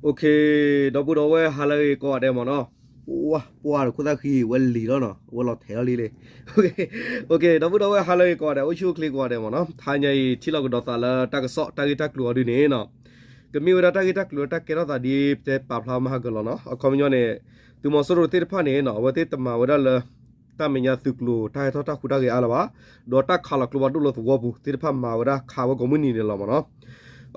ဒီပုၢ်ဒီဝဲၢ်ဟါလၢအဂ့ၤကိးဂၤဒဲးမ့ၢ်နီၤ, ပှၤ ပှၤတခိၣ်သၣ်ဃံဝဲလံာ်လီၤနီၤ, အဝဲလီၤထဲးလီၤလံလံ. ဒီပုၢ်ဒီဝဲၢ်ဟါလၢအဂ့ၤကိးဂၤဒဲး အိၣ်ဆူၣ်အိၣ်ချ့ကိးဂၤဒဲးမ့ၢ်နီၤ, တဟါညါအံၤ ထံၣ်လိာ်ကဒီးသးလၢတၢ်ကစီၣ် တၢ်ဂ့ၢ်တၢ်ကျိၤအီၤဒုန့ၣ်နီၤ, ကမ့ၢ်ဝဲဒၣ်တၢ်ဂ့ၢ်တၢ်ကျိၤလၢတၢ်ကဲထီၣ်သးဒ်ပတဲပာ်ဖျါမဟါကလီၤနီၤ. အခီပညီန့ၣ် သုးမီၤစိရိၤသ့ၣ်တဖၣ်န့ၣ်နီၤ အဝဲသ့ၣ်တမၤဝဲဒၣ်လၢ တၢ်မဲာ်ညါသုးကျိၤ တၢ်ဟဲထီၣ်တၢ်ဟူးတၢ်ဂဲၤအါလၢၤဘၣ်, ဒီးတၢ်ခးလီၤကျိဖးဒိၣ်လၢသဝီပူၤသ့ၣ်တဖၣ်မၤဝဲဒၣ်ခးဝဲကိးမုၢ်နံၤန့ၣ်လီၤမ့ၢ်နီၤ.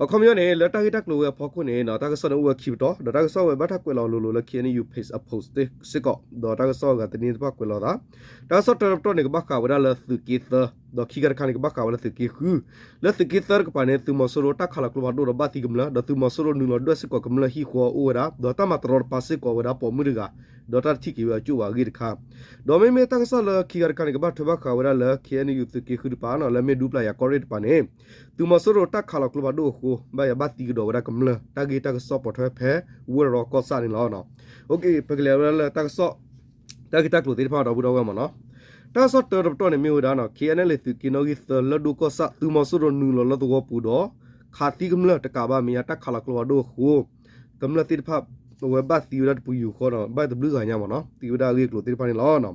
အခီပညီန့ၣ် လၢတၢ်ဂ့ၢ်တၢ်ကျိၤဝဲအဖီခိၣ်န့ၣ်နီၤ တၢ်ကစီၣ်န့ၣ်အိၣ်ဝဲခံပတီၢ်, ဒီးတၢ်ကစီၣ်ဝဲဘၣ်တၢ်ကွဲးလီၤလိၤလိၤလၢ KNU page အ post စ့ၢ်ကီး, ဒီးတၢ်ကစီၣ်အဂၤသန့သ့ၣ်တဖၣ်ကွဲးလီၤသး, တၢ်ကစီၣ်တၢတပတီၢ်န့ၣ် ကဘၣ်ဃးဝဲဒၣ်လၢသုးက့သၢ, ဒီးခံဂၤတခါန့ၣ် ကဘၣ်ဃးဝဲလၢသုးက့ဃု, လၢသုးက့သၢတကပၤန့ၣ် သုးမီၤစိရိၤတၢ်ခးလီၤကျိဖးဒိၣ်ဒီးဘၣ်သံကမျၢၢ် ဒီးသုးမီၤစိရိၤနုာ်လီၤဒွဲၣ်စ့ၢ်ကီးကမျၢၢ်ဟံၣ်ဃီအိၣ်ဝဲဒၣ် ဒီးတၢ်မၤတရီတပါစ့ၢ်ကီးဝဲဒၣ်ပိာ်မုၣ်တဂၤ, ဒီးတၢ်တထံၣ်က့ၤဝဲအကၠိၣ်ဘၣ်အဂ့ၢ်တခါ, ဒီးမ့မ့ၢ်တၢ်ကစီၣ်လၢခံဂၤတခါန့ၣ် ကဘၣ်ထွဲဘၣ်ဃးဝဲဒၣ်လၢ KNU သုးက့ဃုတကပၤနီၤ လၢမ့ၢ်ဒူပျၢ်ယၤကီၢ်ရ့ၣ်တကပၤန့ၣ်, သုးမီၤစိရိၤတၢ်ခးလီၤကျိဖးဒိၣ်အဃိ ဘၣ်ယၤဘၣ်သံကဒီးဝဲဒၣ်ကမျၢၢ် တၢ်ဂ့ၢ်တၢ်ကစီၣ်ပိာ်ထွဲဖဲ ဝဲၢ်ရီကီၢ်ဆၣ်န့ၣ်လီၤ. ပကလဲၤဝဲဒၣ်လၢတၢ်ကစီၣ် တၢ်ဂ့ၢ်တၢ်ကျိၤသ့ၣ်တဖၣ်ဒီပုၢ်ဒီဝဲၢ်မ့ၢ်နီၤ, တၢ်ကစီၣ်တၢတပတီၢ်န့ၣ်မ့ၢ်ဝဲဒၣ်နီၤ KNLA သုးက့နီၣ်ဂံၢ်သၢ လၢၢ်ဒိၣ်ကီၢ်ဆၣ် သုးမီၤစိရိၤနုာ်လီၤလၢသဝီပူၤဒီး ခးသံကမျၢၢ်တကးဘၣ်မဲာ်ညါတၢ်ခးလီၤကျိဖးဒိၣ်အဃိ ကမျၢၢ်သ့ၣ်တဖၣ် အဝဲဘၣ်သံဝဲဒၣ်တပယူာ်ဃီဒီး ဘၣ်တဘျုးဂၤညါမ့ၢ်နီၤ သံဝဲဒၣ်အဂ့ၢ်အကျိၤသ့ၣ်တဖၣ်န့ၣ်လီၤ.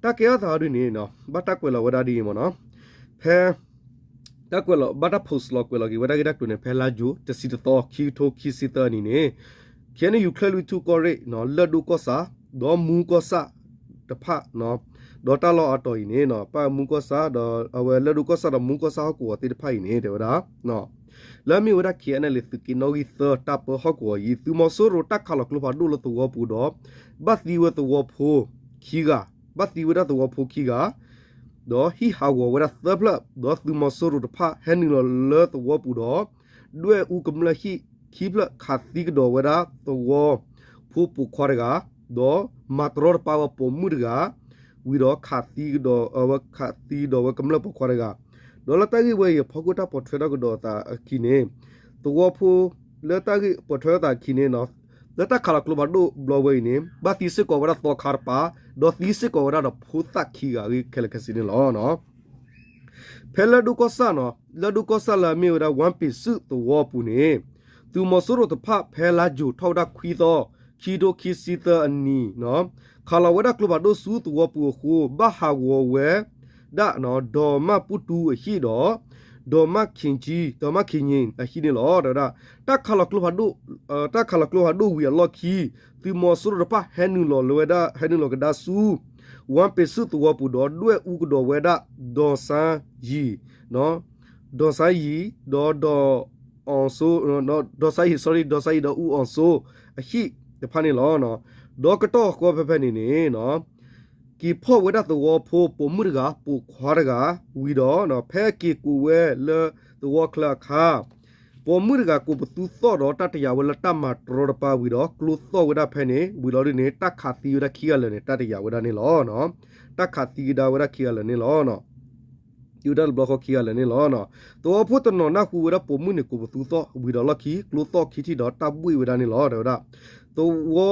တၢ်ကဲထီၣ်သးအီၤဒုန့ၣ် ဘၣ်တၢ်ကွဲးလီၤဝဲဒၣ်ဒ်အံၤမ့ၢ်နီၤ, ဖဲ တၢ်ကွဲးလီၤ ဘၣ်တၢ် post လီၤကွဲးလီၤက့ၤဝဲဒၣ်ဂ့ၢ်တၢ်ကျိၤန့ၣ် ဖဲလါယူၤ တဆံတသီ ခံကထိခံဆံသၢအနံၤန့ၣ် KNU ချၢၣ်လွံၢ်ထူၣ်ကီၢ်ရ့ၣ် လၢၢ်ဒိၣ်ကီၢ်ဆၣ် ဒီးမူကီၢ်ဆၣ်တဖၣ် ဒီးတၢ်လီၢ်အါတီၤအံၤန့ၣ် ပၣ်မူကီၢ်ဆၣ်ဒီး အဝဲလၢၢ်ဒိၣ်ကီၢ်ဆၣ်ဒီးမူကီၢ်ဆၣ်ဟီၣ်ကဝီၤသ့ၣ်တဖၣ်အံၤန့ၣ် တဲဝဲဒၣ် လၢအမ့ၢ်ဝဲဒၣ် KNLA သုးက့နီၣ်ဂံၢ်သၢ တၢ်ပၢဟီၣ်ကဝီၤအံၤ သုးမီၤစိရိၤတၢ်ခးလီၤကျိဖးဒိၣ်လၢသဝီပူၤဒီး ဘၣ်သံဝဲသဝီဖိခံဂၤ, ဘၣ်သံဝဲဒၣ်သဝီဖိခံဂၤ ဒီးဟံၣ်ဟးဂီၤဝဲဒၣ်သၢဖျၢၣ်, ဒီးသုးမီၤစိရိၤတဖၣ်ဟဲနုာ်လီၤလၢသဝီပူၤဒီး ဒွဲၣ်အူကမျၢၢ်ဟံၣ်ခံဖျၢၣ်ခးသံကဒီးဝဲဒၣ်သဝီဖိပိာ်ခွါတဂၤ, ဒီးမၤတရီတပါဝဲပိာ်မုၣ်တဂၤ, ဝံၤဒီးခးသံကဒီး ဝဲခးသံကဒီးဝဲကမျၢၢ်ပိာ်ခွါတဂၤ, ဒီးလၢတၢ်ဂ့ၢ်ဝဲအံၤအဖီခိၣ်တၢ်ပိာ်ထွဲထီၣ်ကဒီးအသးအခံန့ၣ်, သဝီဖိ လၢတၢ်ဂ့ၢ်ပိာ်ထွဲထီၣ်သးအခံန့ၣ် လၢတၢ်ခးလီၤကျိဖးဒိၣ်ဘျီဝဲအံၤန့ၣ် ဘၣ်သံစ့ၢ်ကီးဝဲဒၣ်သီခါတပၤ, ဒီးသံစ့ၢ်ကီးဝဲဒၣ်ဒီးဖိသၣ်ခံဂၤအဂ့ၢ်ခဲလၢာ်ခဲဆ့န့ၣ်လီၤ. ဖဲလၢၢ်ဒိၣ်ကီၢ်ဆၣ်နီၤ, လၢၢ်ဒိၣ်ကီၢ်ဆၣ်လၢအမ့ၢ်ဝဲဒၣ် ဝၣ်ပ့ၤစုၣ်သဝီပူၤန့ၣ်, သုးမီၤစိရိၤတဖၣ်ဖဲလါယူၤထီၣ်ဝဲဒၣ်ခွံသီ, ခံကထိခံဆံသၢအနံၤ, ခးလီၤဝဲဒၣ်ကျိဖးဒိၣ်ဆူသဝီပူၤအဃိ ဘၣ်ဟးဂီၤဝဲဒၣ် ဒီမၢ်ပူတူအဟံၣ်ဒီး ဒီမၢ်ခ့ကံ, ဒီမၢ်ခ့ကံအဟံၣ်န့ၣ်လီၤ. တဲဝဲဒၣ် တၢ်ခးလီၤကျိဖးဒိၣ်, တၢ်ခးလီၤကျိဖးဒိၣ်ဝံၤအလီၢ်ခံ သုးမီၤစိရိၤတဖၣ်ဟဲနုာ်လီၤလၢဝဲဒၣ် ဟဲနုာ်လီၤကဒါဆူ ဝၣ်ပ့ၤစုၣ်သဝီပူၤဒီး ဒွဲၣ်အူကဒီးဝဲဒၣ် ဒီးစါယံၤ, ဒီးစါယံၤ, ဒီးဒီး ဒီးစါယံၤ sorry ဒီးစါယံၤဒီးအူအီၤစိအဟံၣ်တဖၣ်န့ၣ်လီၤ. ဒီးကတီၢ်ဃီဖဲဖဲန့ၣ်န့ၣ် က့ၤဖီၣ်ဝဲဒၣ်သဝီဖိပိာ်မုၣ်တဂၤ ပိာ်ခွါတဂၤ, ဝံၤဒီး ဖဲက့ၤကိးဝဲလၢသဝီချၢအခါ ပိာ်မုၣ်တဂၤကိးပသူသီၣ်ဒီးတၢ်တယာ်ဝဲလၢတၢ်မၤတရီတပါဝံၤဒီး ကျိသီၣ်ဝဲဒၣ်ဖဲန့ၣ် ဝံၤလီၤဒုန့ၣ် တၢ်ခးသံဝဲဒၣ်ခံဂၤလၢာ်န့ၣ် တၢ်တယာ်ဝဲဒၣ်န့ၣ်လီၤ. တၢ်ခးသံကဒါဝဲဒၣ်ခံဂၤလၢာ်န့ၣ်လီၤ. သံဝဲဒၣ်တဘျီဃီခံဂၤလၢာ်န့ၣ်လီၤ. သဝီဖိတနီၤနၢ်ဟူဝဲဒၣ်ပိာ်မုၣ်န့ၣ်ကိးပသူသီၣ်ဝံၤဒီးလီၢ်ခံ ကျိသီၣ်ခံထံၣ်ဒီးတၢ်ဘှ့ၣ်ဝဲဒၣ်န့ၣ်လီၤ. တဲဝဲဒၣ် သဝီ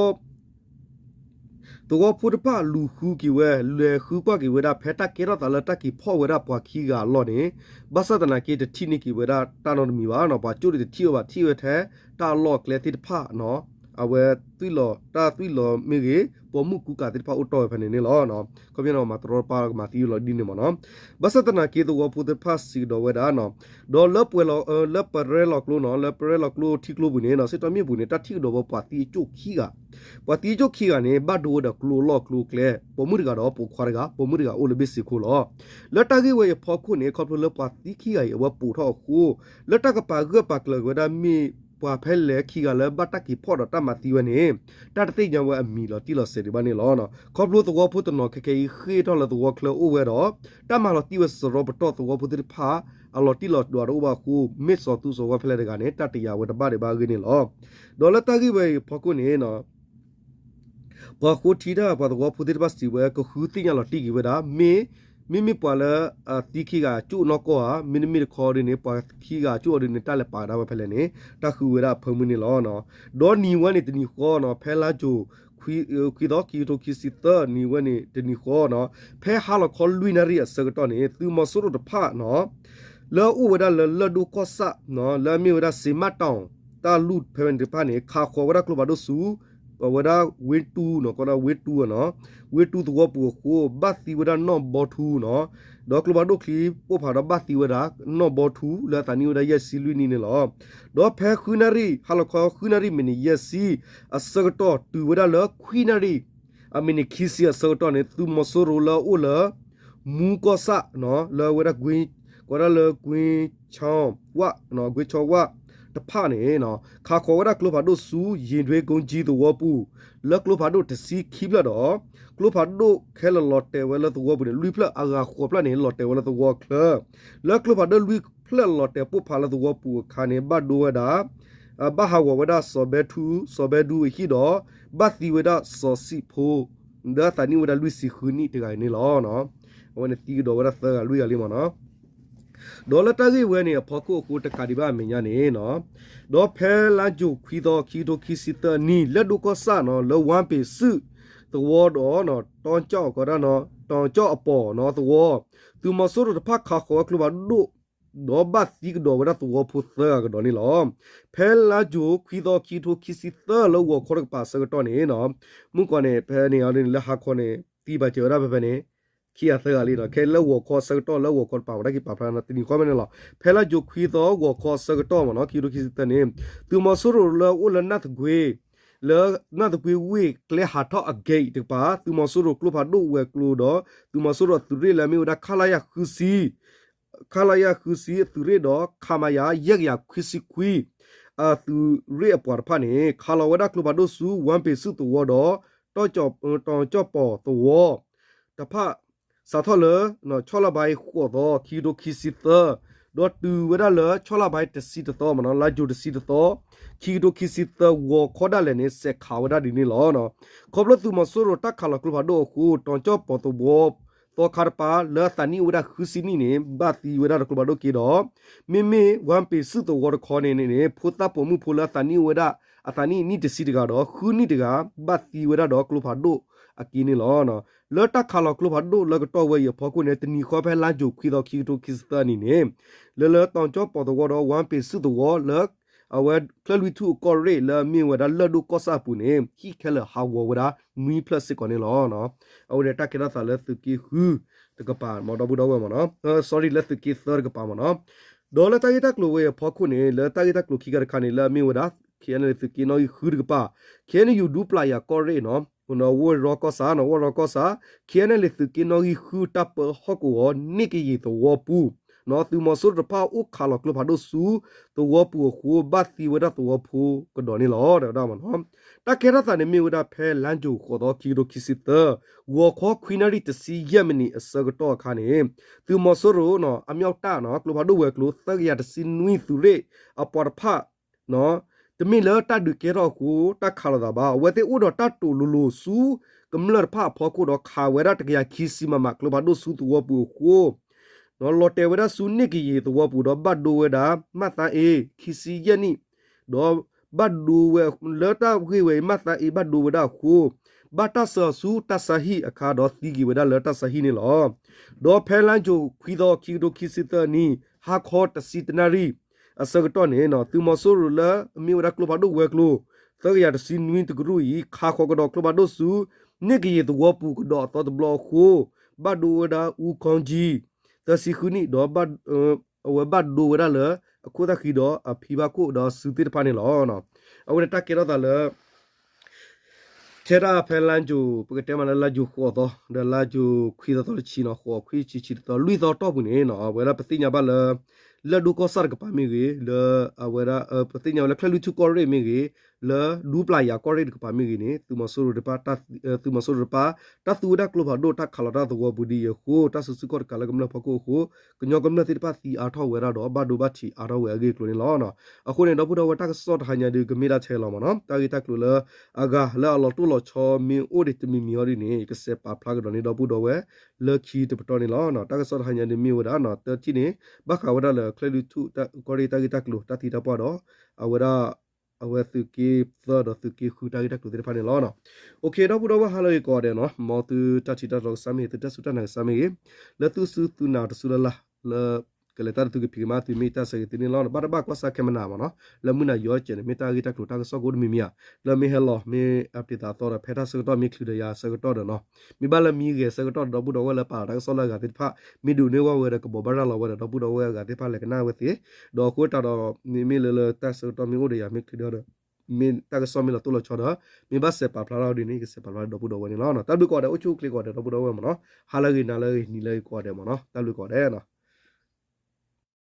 သဝီဖိတဖၣ်လူၤဃုက့ၤဝဲ လဲၤဃုကွၢ်က့ၤဝဲဒၣ် ဖဲတၢ်ကဲထီၣ်သးလၢတၢ်က့ၤဖီၣ်ဝဲဒၣ်ပှၤခံဂၤအလီၢ်န့ၣ် ဘၣ်ဆၣ်သနာ်က့ တထံၣ်န့ၢ်က့ၤဝဲဒၣ်တၢ်နီတမံၤဘၣ်နီၤ. ပှၤကၠိၣ်န့ၣ်တထံၣ်ဝဲဘၣ် ထံၣ်ဝဲထဲတၢ်အလီၢ်အကျဲသ့ၣ်တဖၣ်နီၤ. အဝဲသွံၣ်လီၤ တၢ်သွံၣ်လီၤမ့ၢ်ဂ့ၤ ပိာ်မုၣ်ကူကၤသ့ၣ်တဖၣ်အိၣ်တီၢ်ဝဲဖဲန့ၣ်န့ၣ်လီၤ. ခီပညီန့ၣ် မၤတရီတပါကမၤသံဝဲလီၤဒ်န့ၣ်မ့ၢ်နီၤ. ဘၣ်ဆၣ်သနာ်က့ သဝီဖိသ့ၣ်တဖၣ်စံးကဒီးဝဲဒၣ်နီၤ ဒီးလၢပှဲၤလီၤ လၢပရဲလီၤကျိနီၤ လၢပရဲလီၤကျိထံကျိပူၤန့ၣ်နီၤ စ့တီၢ်မ့ၣ်ပူၤန့ၣ် တၢ်ထံၣ်ကဒီးဝဲပှၤသံအကၠိၣ်ခံဂၤ, ပှၤသံအကၠိၣ်ခံဂၤန့ၣ် ဘၣ်ဒိဝဲဒီးကျိအလီၢ်ကျိအကျဲ ပိာ်မုၣ်တဂၤဒီးပိာ်ခွါတဂၤ ပိာ်မုၣ်တဂၤအိၣ်လၢဘ့ၣ်စ့ၢ်ခိၣ်လီၤ. လၢတၢ်ဂ့ၢ်ဝဲအံၤအဖီခိၣ်န့ၣ် ခီဖျိလၢပှၤသံခံဂၤအံၤ အဝဲပိာ်ထီၣ်အဃိ လၢတၢ်ကပာ်ဂၢၢ်ပာ်ကျၢၤက့ၤဝဲဒၣ်မ့ၢ်ပှၤဖဲလဲၣ်ခံဂၤလၢဘၣ်တၢ်က့ၤဖီၣ်ဒီးတၢ်မၤသံဝဲန့ၣ် တၢ်တသ့ၣ်ညါဝဲအမံၤလီၤတံၢ်လီၤဆဲးဒံးဘၣ်န့ၣ်လီၤ. ခီဖျိသဝီဖိတနီၤခဲခဲအံၤဃ့ၢ်ထီၣ်လၢသဝီချၢအိၣ်ဝဲဒီး တၢ်မၤလီၤတံၢ်ဝဲစရီပတီၢ်သဝီဖိသ့ၣ်တဖၣ် အလီၤတံၢ်လီၤဒွးတအိၣ်ဘၣ်အဃိ မ့ၢ်စီၤသူစီၤဝါဖဲလဲၣ်တဂၤန့ၣ် တၢ်တယာ်ဝဲတဘၣ်ဒံးဘၣ်အဂ့ၢ်န့ၣ်လီၤ. ဒီးလၢတၢ်ဂ့ၢ်ဝဲအံၤအဖီခိၣ်န့ၣ် ပှၤဃိထံတၢ်ပှၤသဝီဖိသ့ၣ်တဖၣ်စံးဝဲ ကဃုသ့ၣ်ညါလီၤတံၢ်က့ၤဝဲဒၣ် မ့ၢ် မ့မ့ၢ်ပှၤလၢအသံခံဂၤကၠိၣ်နီၢ်ကီၢ်ဧါ မ့တမ့ၢ်တခီဒ်န့ၣ် ပှၤခံဂၤကၠိၣ်အီၤဒ်န့ၣ် တၢ်လဲၤပာ်ကဒါဝဲဖဲလဲၣ်န့ၣ် တၢ်ဃုဝဲဒၣ်အဖၢမုၢ်န့ၣ်လီၤ. ဒီးနံၤဝဲန့ၣ်တနံၤဃီနီၤ ဖဲလါကၠိၤ ခွံသီ ခံကထိခံဆံသၢ နံၤဝဲန့ၣ်တနံၤဃီနီၤ ဖဲဟါလီၤခီလွံၢ်နၣ်ရံၣ်အဆၢကတီၢ်န့ၣ် သုးမီၤစိရိၤတဖၣ်နီၤ လၢအအိၣ်ဝဲဒၣ်လၢလၢၢ်ဒိၣ်ကီၢ်ဆၣ် လၢအမ့ၢ်ဝဲဒၣ် စ့မၣ်တီၣ် တၢ်လူၢ်ဖဲဝဲန့ၣ်တဖၣ်န့ၣ် ခးဃီၤဝဲဒၣ်ကျိဖးဒိၣ်ဆူ အဝဲဒၣ်ဝ့ၢ်တူၢ်နီၤ ကီးဒၣ်ဝ့ၢ်တူၢ်နီၤ ဝ့ၢ်တူၢ်သဝီပူၤအဃိ ဘၣ်သံဝဲဒၣ်နီၢ်ဘီထူနီၤ ဒီးကျိဖးဒိၣ်ချံပိၢ်ဖးဒီးဘၣ်သံဝဲဒၣ်နီၢ်ဘီထူ လၢအသးနံၣ်အိၣ်ဝဲဒၣ်ယဲၢ်ဆံလွံၢ်နံၣ်န့ၣ်လီၤ. ဒီးဖဲဃုနၣ်ရံၣ် ဟါလီၤခီဃုနၣ်ရံၣ်မံးနံးယဲၢ်ဆံ အဆၢကတီၢ်တုၤဝဲဒၣ်လၢခွံနၣ်ရံၣ် အမံးနံးခံဆံအဆၢကတီၢ်န့ၣ် သုးမီၤစိရိၤလၢအအိၣ်လၢ မူကီၢ်ဆၣ် လၢအဝဲဒၣ် ကီးဒၣ်လၢ ကွ့ဆီဝၣ် ကွ့ဆီဝၣ် တဖၣ်န့ၣ် ခးဃီၤဝဲဒၣ်ကျိဖးဒိၣ်ဆူ ယ့ၣ်ဒွ့ကိကၠံသဝီပူၤ လၢကျိဖးဒိၣ်တဆံခံဖျၢၣ်ဒီး ကျိဖးဒိၣ်ခဲလၢာ်လီၤတဲာ်ဝဲလၢသဝီပူၤန့ၣ် လွံၢ်ဖျၢၣ် အဂၤဃိးဖျၢၣ်န့ၣ် လီၤတဲာ်ဝဲလၢသဝီချၢ လၢကျိဖးဒိၣ်လွံၢ်ဖျၢၣ်လီၤတဲာ်ပိၢ်ဖးလၢသဝီပူၤအခါန့ၣ် ဘၣ်ဒိဝဲဒၣ် ဘၣ်ဟးဂီၤဝဲဒၣ်စီၤဘဲထူ စီၤဘဲဒူအဟံၣ်ဒီး ဘၣ်သံဝဲဒၣ်စီၤစံးဖိ လၢအသးနံၣ်အိၣ်ဝဲဒၣ်လွံၢ်ဆံဃုနံၣ်တဂၤအံၤန့ၣ်လီၤ. အဝဲန့ၣ်သံကဒီးဝဲဒၣ်သၢဂၤလွံၢ်ဂၤလံမ့ၢ်နီၤ. ဒီးလၢတၢ်ဂ့ၢ်ဝဲန့ၣ်အဖီခိၣ်အဃိတကးဒံးဘၣ်အမဲာ်ညါန့ၣ် ဒီးဖဲလါယူၤခွံသီ ခံကထိခံဆံသၢနံၣ် လၢၢ်ဒိၣ်ကီၢ်ဆၣ်နီၤ လၢဝါပ့ၤစုၣ်သဝီဒီး တီကၠီၣ်ကီးဒၣ် တီကၠီၣ်အပီၤနီၤသဝီ သုးမီၤစိရိၤတဖၣ်ခးဃီၤဝဲကျိဖးဒိၣ် ဒီးဘၣ်သံကဒီးဝဲဒၣ်သဝီဖိသၢဂၤကဒီးန့ၣ်လီၤ. ဖဲလါယူၤခွံသီ ခံကထိခံဆံသၢ လၢဂီၤခီတကပၤအဆၢကတီၢ်န့ၣ် မုၢ်ကီၢ်န့ၣ် ဖဲန့ၣ်အီၤဒ်န့ၣ် လၢဟါခီန့ၣ် သံပာ်စၢၤဝဲဒၣ်ဖဲဖဲန့ၣ် ခံဂၤသၢဂၤလံနီၤ. ခဲလၢဂီၤခီအဆၢကတီၢ် လၢဂီၤခီတပၤ ပတၢ်က့ၤပာ်ဖျါနီၤ တနံၤဃီဖဲန့ၣ်လီၤ. ဖဲလါယူၤခွံသီ ဂီၤခီအဆၢကတီၢ်မ့ၢ်နီၤ ခံကထိခံဆံသၢန့ၣ် သုးမီၤစိရိၤလၢအအိၣ်လၢနၢ်သကွ့ၤ လၢနၢ်သကွ့ၤဝ့ၢ်ကျဲဟးထီၣ်အဂ့ၢ်တကပၤ သုးမီၤစိရိၤကျိဖးဒိၣ်ဝဲၤကျိၤဒီး သုးမီၤစိရိၤအသုးရ့ၣ်လၢအမ့ၢ်ဝဲဒၣ် ခလရ ဃုဆံ ခလရ ဃုဆံ အသုးရ့ၣ်ဒီး ခမရ ယဲၢ်ကယၤခွံဆံခွံ အသုးရ့ၣ်အပှၤတဖၣ်န့ၣ် ခးလီၤဝဲဒၣ်ကျိဖးဒိၣ်ဆူ ဝါပ့ၤစုၣ်သဝီဒီး တီကၠီၣ်ပီၤသဝီ တဖၣ် စးထီၣ်လၢ ဆီလါဘဲဃိးသီ ခံကထိခံဆံသၢ ဒီးတုၤဝဲဒၣ်လၢဆီလါဘဲတဆံတသီမ့ၢ်နီၤ လါယူၤတဆံတသီ ခံကထိခံဆံသၢ ဂီၤခီဒၣ်လဲာ်န့ၣ် စဲးခးဝဲဒၣ်ဒ်န့ၣ်လီၤ. ခီဖျိသုးမီၤစိရိၤတၢ်ခးလီၤကျိဖးဒိၣ်အဃိ တီကၠီၣ်ပီၤသဝီ သီခါတပၤလၢအသးနံၣ်အိၣ်ဝဲဒၣ်ဃုဆံနံၣ်န့ၣ် ဘၣ်သံဝဲဒၣ်ဒီးကျိဖးဒိၣ်က့ၤဒီး မ့မ့ၢ်ဝါပ့ၤစုၣ်သဝီတခီန့ၣ်န့ၣ် ဖိသၣ်ပိာ်မုၣ်ဖိလၢအသးနံၣ်အိၣ်ဝဲဒၣ် အသးနံၣ်နံၣ်တဆံတဂၤဒီး ဃုနံၣ်တဂၤ ဘၣ်သံဝဲဒၣ်ဒီးကျိဖးဒိၣ်အက့န့ၣ်လီၤ. လၢတၢ်ခးလီၤကျိဖးဒိၣ်လၢကတီၢ်ဝဲအံၤအဖီခိၣ်န့ၣ် တနံၤဃီဖဲလါယူၤခွံသီ ခံကထိခံဆံသၢနံၣ်န့ၣ် လၢလၢတီကၠီၣ်ပီၤသဝီဒီး ဝါပ့ၤစုၣ်သဝီလၢ အဝဲချၢၣ်လွံၢ်ထူၣ်အကီၢ်ရ့ၣ်လၢအမ့ၢ်ဝဲဒၣ်လၢၢ်ဒိၣ်ကီၢ်ဆၣ်အပူၤန့ၣ် ဟံၣ်ခဲလၢာ်ဟးဂီၤဝဲဒၣ်နွံဖျၢၣ်စ့ၢ်ကီးန့ၣ်လီၤ. အဝဲန့ၣ်တၢ်ကဲထီၣ်သးလၢသုးက့ဃုတကပၤ မ့ၢ်ဒီပုၢ်ဒီဝဲၢ်မ့ၢ်နီၤ sorry လၢသုးက့သၢတကပၤမ့ၢ်နီၤ. ဒီးလၢတၢ်ဂ့ၢ်တၢ်ကျိၤဝဲအံၤအဖီခိၣ်န့ၣ် လၢတၢ်ဂ့ၢ်တၢ်ကျိၤခံခါတခါန့ၣ် လၢအမ့ၢ်ဝဲဒၣ် ခဲအံၤန့ၣ် သုးက့နီၣ်ဂံၢ်ဃုတကပၤ ခဲအံၤန့ၣ် ယူၤဒူပျၢ်ယၤကီၢ်ရ့ၣ်နီၤ ဝ့ၢ်ရီကီၢ်ဆၣ်နီၤ ဝ့ၢ်ရီကီၢ်ဆၣ် ခဲအံၤန့ၣ် လၢသုးက့နီၣ်ဂံၢ်ဃုတၢ်ပၢဟီၣ်ကဝီၤန့ၣ်ကယံာ်သဝီပူၤ သုးမီၤစိရိၤတဖၣ်အိၣ်ခးလီၤကျိဖးဒိၣ်ဆူ သဝီပူၤအဃိ ဘၣ်သံဝဲဒၣ်သဝီဖိကဒီးန့ၣ်လီၤ တဲဝဲဒၣ်မ့ၢ်နီၤ. တၢ်ကဲထီၣ်သးန့ၣ်မ့ၢ်ဝဲဒၣ်ဖဲလါယူၤဃိးသီ ခံကထိခံဆံသၢ ဂီၤခီခွံနၣ်ရံၣ်တဆံယဲၢ်မံးနံးအဆၢကတီၢ်အခါန့ၣ် သုးမီၤစိရိၤနီၤ အမြောက်တပ်နီၤ ကျိဖးဒိၣ်ဝဲၤကျိၤ သၢကယၤတဆံနွံသုးရ့ၣ်အပှၤတဖၣ် တမ့ၢ်လၢတၢ်ဒုးကဲထီၣ်အဃိ တၢ်ခးလိာ်သးဘၣ်. အဝဲသ့ၣ်အိၣ်ဒီးတၢ်တိာ်လိၤလိၤဆူ ကမျၢၢ်တဖၣ်အဖီခိၣ်ဒီးခးဝဲဒၣ်တကယၤခံဆံမမ ကျိဖးဒိၣ်ဆူသဝီပူၤအဃိ လီၤတဲာ်ဝဲဒၣ်ဆူန့ၢ်ကယံာ်သဝီပူၤဒီးဘၣ်ဒိဝဲဒၣ် မှတ်သား A ခံဆံယဲၢ်နံၣ် ဒီးဘၣ်ဒိဝဲလၢတၢ်ဂ့ၢ်ဝဲအံၤ မှတ်သား A ဘၣ်ဒိဝဲဒၣ်အဃိ ဘၣ်တၢ်ဆှၢအီၤဆူတၢ်ဆါဟံၣ်အခါဒီးသံက့ၤဝဲဒၣ်လၢတၢ်ဆါဟံၣ်န့ၣ်လီၤ. ဒီးဖဲလါယူၤခွံသီ ခံကထိခံဆံသၢနံၣ် ဟါခီတဆံတနၣ်ရံၣ် အဆၢကတီၢ်န့ၣ် သုးမီၤစိရိၤလၢအမ့ၢ်ဝဲဒၣ်ကျိဖးဒိၣ်ဝဲၤကျိၤ သၢကယၤတဆံနွံတကရူၢ်အံၤ ခးဃီၤကဒီးကျိဖးဒိၣ်ဆူ န့ၢ်ကယံာ်သဝီပူၤကဒီးအသီတဘျီအဃိ ဘၣ်ဒိဝဲဒၣ် ဦးကောင်းကြီး သၢဆံဃုနံၣ် ဒီး အဝဲဘၣ်ဒိဝဲဒၣ်လၢ အခိၣ်သၣ်ဃံဒီးအဖံဘၣ်ခိၣ်ဒီးအစုသ့ၣ်တဖၣ်န့ၣ်လီၤ. အဝဲန့ၣ်တၢ်ကဲထီၣ်သးလၢ ထဲဒၣ်ဖဲလါယူၤ ပကတဲမးလၢလါယူၤဃိးသီ ဒီးလါယူၤခွံသီသီတဆံနီၤ ဃိးခွံဆံဆံတသီ လွံၢ်သီတီၢ်ပူၤန့ၣ် အဝဲဒၣ်ပသ့ၣ်ညါဘၣ်လၢ လၢၢ်ဒိၣ်ကီၢ်ဆၣ်တကပၤမ့ၢ်ဂ့ၤ လၢအဝဲဒၣ် ပသ့ၣ်ညါဝဲလၢချၢၣ်လွံၢ်ထူၣ်ကီၢ်ရ့ၣ်မ့ၢ်ဂ့ၤ လၢဒူပျၢ်ယၤကီၢ်ရ့ၣ်တကပၤမ့ၢ်ဂ့ၤန့ၣ် သုးမီၤစိရိၤတဖၣ် သုးမီၤစိရိၤတဖၣ် တၢ်သူဝဲဒၣ်ကျိဖးဒိၣ် တၢ်ခးလီၤတၢ်သဝီပူၤဒ်အံၤအဃိ တၢ်စုဆူၣ်ခီၣ်တကးလၢကမျၢၢ်ဖီခိၣ်အဃိ ကညီကမျၢၢ်သ့ၣ်တဖၣ်သံအါထီၣ်ဝဲဒၣ်ဒီး ဘၣ်ဒိဘၣ်ထံးအါထီၣ်ဝဲအဂ့ၢ်အကျိၤန့ၣ်လီၤ. အဃိန့ၣ် ဒီပုၢ်ဒီဝဲၢ်တၢ်ကစီၣ်တဟါညါဒုးကမ့ၢ်ဒၣ်ထဲလီၤမ့ၢ်နီၤ တၢ်ဂ့ၢ်တၢ်ကျိၤလၢအဂၤလၢအလီၤတိၢ်လီၤဆီမ့ၢ်အိၣ်ဒံးတမံၤမံၤအီၤဒ်န့ၣ် ယကစဲးပာ်ဖျါကဒီးန့ၢ်ဒီပုၢ်ဒီဝဲၢ်လၢခံတပတီၢ်န့ၣ်လီၤ. တၢ်ကစီၣ်တဟါညါဒုးမ့ၢ်ဝဲဒၣ် တထံၣ်န့ၣ် ဘၣ်ဃးဝဲဒၣ်လၢချၢၣ်လွံၢ်ထူၣ်ကီၢ်ရ့ၣ်တၢ်ဂ့ၢ်တၢ်ကျိၤ တၢ်သံတၢ်ပှၢ်ဒီး အဝဲဒၣ် အဝဲသုးက့သၢဒီးသုးက့ဃုတၢ်ဂ့ၢ်တၢ်ကျိၤသ့ၣ်တဖၣ်န့ၣ်လီၤ. ဒီပုၢ်ဒီဝဲၢ်ဟါလၢအဂ့ၤကိးဂၤဒဲးနီၤ မ်သုတၢ်ထံၣ်တၢ်တီကစၢ်မ့ၢ်ဂ့ၤ သုတၢ်စူၢ်တၢ်နာ်ကစၢ်မ့ၢ်ဂ့ၤ လၢသုစုသုနာ်တစုလၢ်လၢ် လၢ ကလဲၤတၢ်တသုကဖံးကမၣ်သုမ့ၢ်တၢ်ဆၢဂ့ၤသုန့ၣ်လီၤ. ဘၣ်တဘၣ်ကွၢ်ဆၢခဲမနၤမ့ၢ်နီၤ, လၢမုၢ်နၤယီကဲးန့ၣ် မ့ၢ်တၢ်ဂ့ၢ်တၢ်ကျိၤတၢ်ကစီၣ်ကအိၣ်တမံၤမံၤဧါ, လၢမ့ၢ်ဟဲလီၤ မ့ၢ်အပျံၤသးသီဒီး ဖဲတၢ်ဆၢကတီၢ်မ့ၢ်ချုးဒီးယၤဆၢကတီၢ်ဒီးနီၤ, မ့ၢ်ဘၣ်လၢမံဂဲၤဆၢကတီၢ်ဒီး ဒီပုၢ်ဒီဝဲၢ်လၢပာ်လီၤတၢ်ကစီၣ်လၢအဂၤသ့ၣ်တဖၣ် မ့ၢ်ဒိးန့ၢ်ဝဲဝဲဒီး ကဘိးဘၣ်ရၤလီၤဝဲဒီး ဒီပုၢ်ဒီဝဲၢ်အဂၤသ့ၣ်တဖၣ်လဲၤကနၣ်ဝဲသ့, ဒီးအဃိတးဒီး မ့မ့ၢ်လၢလၢတၢ်ဆၢကတီၢ်မ့ၢ်အိၣ်ဒီးယၤ မ့ၢ်ချုးဒီး မ့ၢ်တၢ်ကစီၣ်မ့ၢ်လီၤတိၢ်လီၤဆီဒီး မ့ၢ်ဘၣ်စဲးပာ်ဖျါထီၣ်ဒ်န့ၣ် ကစဲးပာ်ဖျါဒီပုၢ်ဒီဝဲၢ်န့ၣ်လီၤ. တၢ်ဘျုးကိးဂၤဒဲး အိၣ်ဆူၣ်အိၣ်ချ့ကိးဂၤဒဲး ဒီပုၢ်ဒီဝဲၢ်မ့ၢ်နီၤ, ဟါလၢအဂ့ၤ နၤလၢအဂ့ၤ နံၤလၢအဂ့ၤကိးဂၤဒဲးမ့ၢ်နီၤ, တၢ်ဘျုးကိးဂၤဒဲးနီၤ.